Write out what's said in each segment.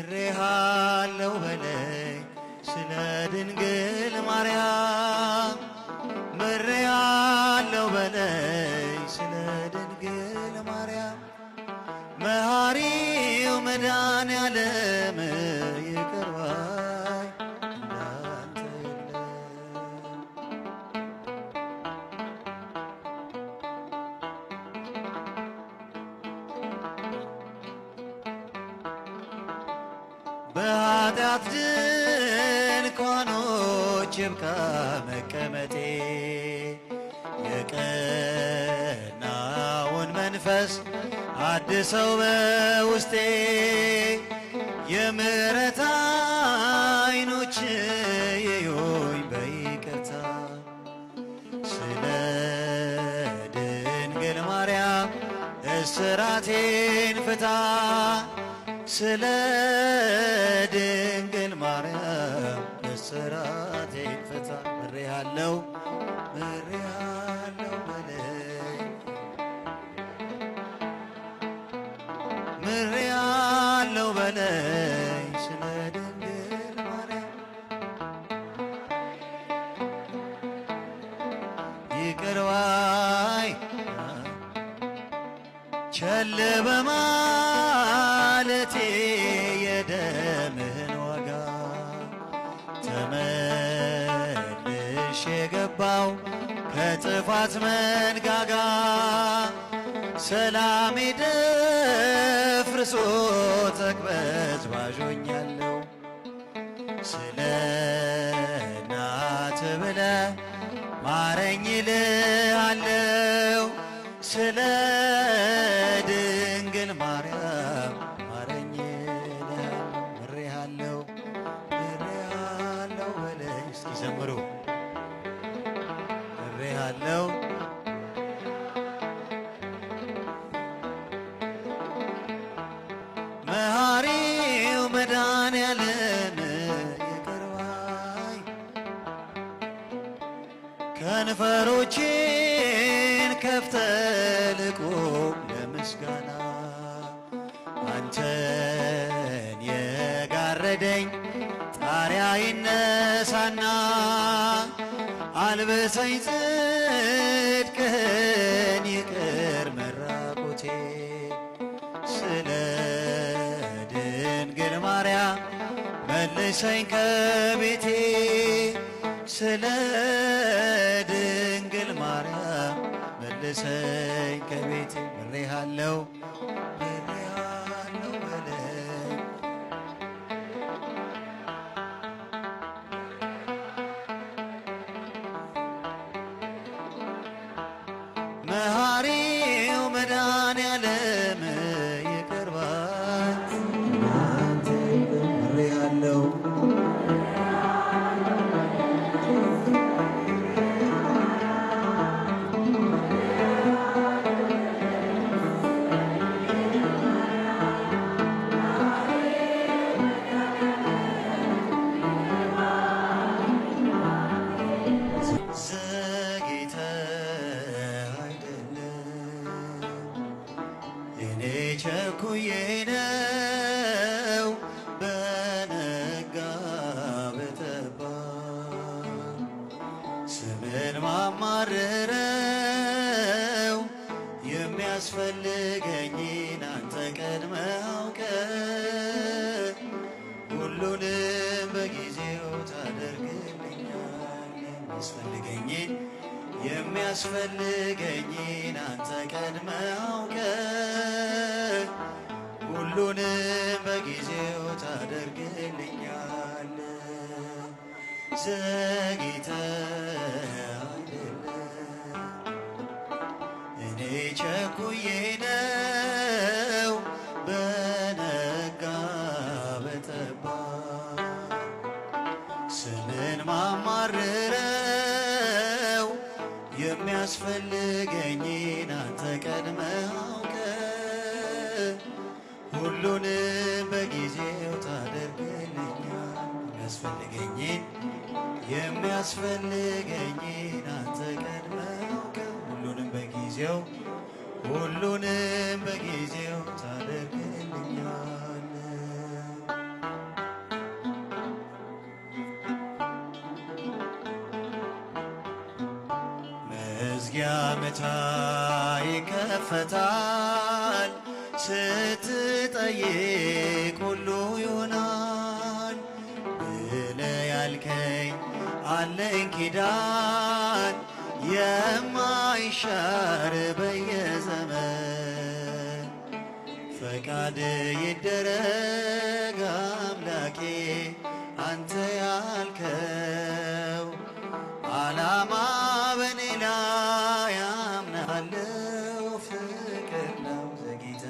ምሬሃለው በለኝ ስለ ድንግል ማርያም ምሬሃለው በለኝ ስለ ድንግል ማርያም መሐሪው መድኃኔዓለም ይቅር ባይ እንዳንተ የለም። በኃጢአት ድንኳኖች ይብቃ መቀመጤ የቀናውን መንፈስ አድሰው በውስጤ የምሕረት ዓይኖች ይዩኝ በይቅርታ ስለ ድንግል ማርያም እስራቴን ፍታ ስለ ድንግል ማርያም እስራቴን ፍታ ምሬሃለው ምሬሃለው በለኝ ምሬሃለው በለኝ ስለ ድንግል ማርያም ይቅር ባይ ቸል በማለቴ የደምህን ዋጋ ተመልሼ የገባው ከጥፋት መንጋጋ ሰላሜ ደፍርሶ ተቅበዝባዦኛለሁ ስለ እናት ብለህ ማረኝ እልሃለሁ ስለ ድንግል ማርያም ማረኝ እልሃለሁ ምሬሃለሁ ምሬሃለሁ በለኝ እስኪ ዘምሩ ምሬሃለሁ መሐሪው መድኃኔዓለም ይቅር ባይ ከንፈሮቼን ከፍተህ ልቁም ለምስጋና አንተን የጋረደኝ ጣሪያ ይነሳና አልብሰኝ ጽድቅህን ይቅር መራቆቴ ስለ ድንግል ማርያም መልሰኝ ከቤቴ ስለ ድንግል ማርያም መልሰኝ ከቤቴ ምሬሃለው ምሬሃለው በለኝ መሐሪው መድኃኔዓለም ይቅር ባይ አንተ ምሬሃለው ዘግይተህ አይደለም እኔ ቸኩዬ ነው በነጋ በጠባ ስምን ማማርረው የሚያስፈልገኝን አንተ ቀድመህ አውቀህ ሁሉንም በጊዜው ታደርግልኛለህ። የሚያስፈልገኝን አንተ ቀድመህ አውቀህ ሁሉንም በጊዜው ታደርግልኛለህ። ዘግይተህ አይደለም እኔ ቸኩዬ ነው በነጋ በጠባ ስምን ማማርረው የሚያስፈልገኝን አንተ ቀድመህ አውቀህ ሁሉንም በጊዜው ታደርግልኛል። የሚያስፈልገኝን አንተ ቀድመህ አውቀህ ሁሉንም በጊዜው ሁሉንም በጊዜው ታደርግልኛለህ። መዝጊያ መቻ ይከፈታል። ስትጠይቅ ሁሉ ይሆናል ብለህ ያልከኝ አለኝ ኪዳን የማይሻር በየዘመን። ፈቃድ ይደረግ አምላኬ አንተ ያልከው ዓላማ በኔ ላይ አምናለው። ፍቅር ነው ዘግይተ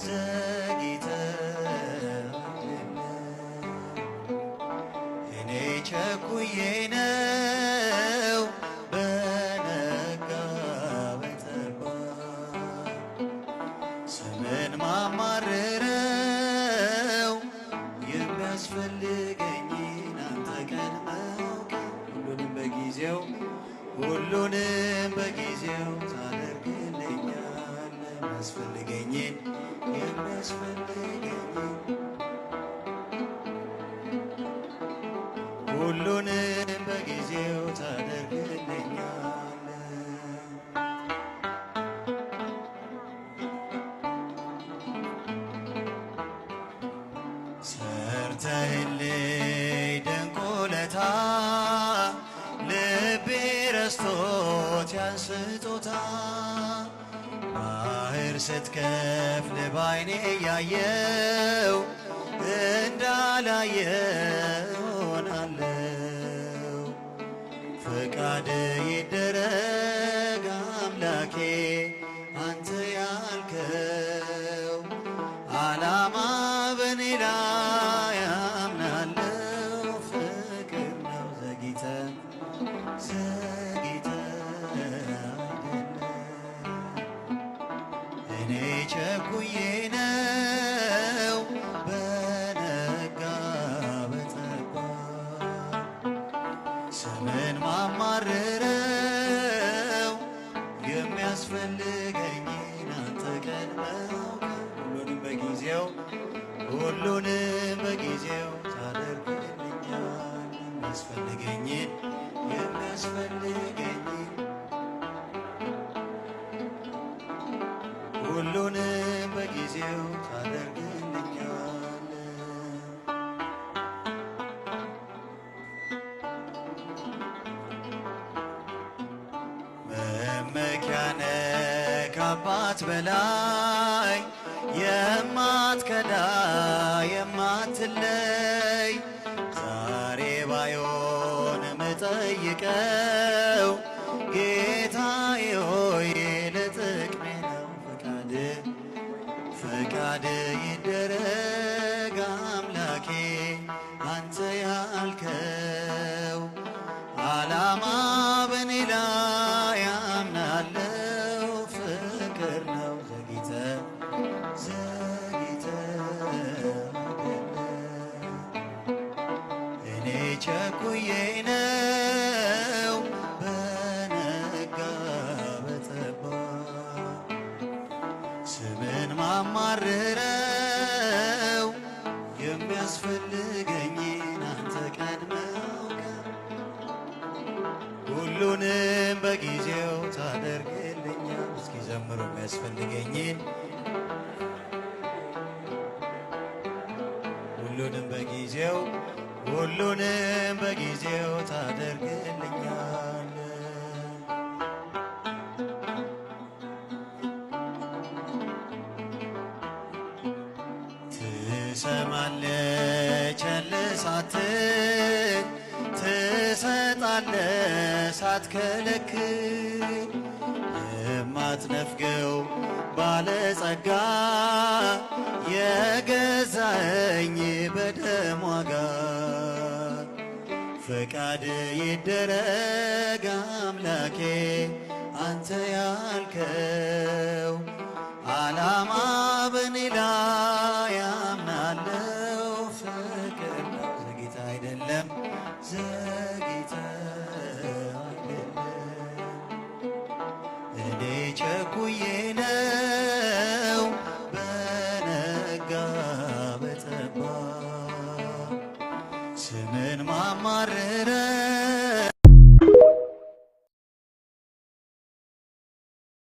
ዘግይተ አይደለም። እኔ ቸኩዬ ነው በነጋ በጠባ ስምን ማማርረው የሚያስፈልገኝን አንተ ቀድመህ አውቀህ ሁሉንም በጊዜው ሁሉንም በጊዜው ታደርግልኛለህ። የሚያስፈልገኝን የሚያስፈልገኝን ሁሉንም በጊዜው ታደርግልኛለህ። ሰርተህልኝ ድንቅ ውለታ ልቤ ረስቶት ያን ስጦታ። ባህር ስትከፍል ባይኔ እያየው እንዳላየ ሆናለው። ፈቃድ ይደረግ አምላኬ አንተ ያልከው ዓላማ በኔ ላይ አምናለው። ፍቅር ነው ዘግይተ ዘግይተ አይደለም። እኔ ቸኩዬ ነው በነጋ በጠባ ስምን ማማርረው የሚያስፈልገኝን አንተ ቀድመህ አውቀህ ሁሉንም በጊዜው ሁሉንም በጊዜው ታደርግልኛለህ። የሚያስፈልገኝን የሚያስፈልገኝን ሁሉንም በጊዜው ታደርግልኛለህ። መመኪያ ነህ ከአባት በላይ የማትከዳ የማትለይ። ዛሬ ባይሆን ምጠይቀው ጌታዬ ሆይ ለጥቅሜ ነው። ፈቃድ ፈቃድ ይደረግ አምላኬ አንተ ያልከው ዓላማ በኔ ላይ አምናለው። ፍቅር ነው ዘግይተ ዘግይተ አይደለም። እኔ ቸኩዬ ነው በነጋ በጠባ ስምን ማማርረው የሚያስፈልገኝን አንተ ቀድመህ አውቀህ ሁሉንም በጊዜው ታደርግልኛል። እስኪ ዘምሩ የሚያስፈልገኝን ሁሉንም በጊዜው ሁሉንም በጊዜው ታደርግልኛል። ትሰማለህ ቸል ሳትል ትሰጣለህ ሳትከለክል የማትነፍገው ባለጸጋ የገዛኸኝ በደም ዋጋ። ፈቃድ ይደረግ አምላኬ አንተ ያልከው ዓላማ በኔ ላይ አምናለው። ፍቅር ነው ዘግይተ አይደለም ዘግይተ አይደለም። እኔ ቸኩዬ ነው በነጋ በጠባ ስምን ማማርረው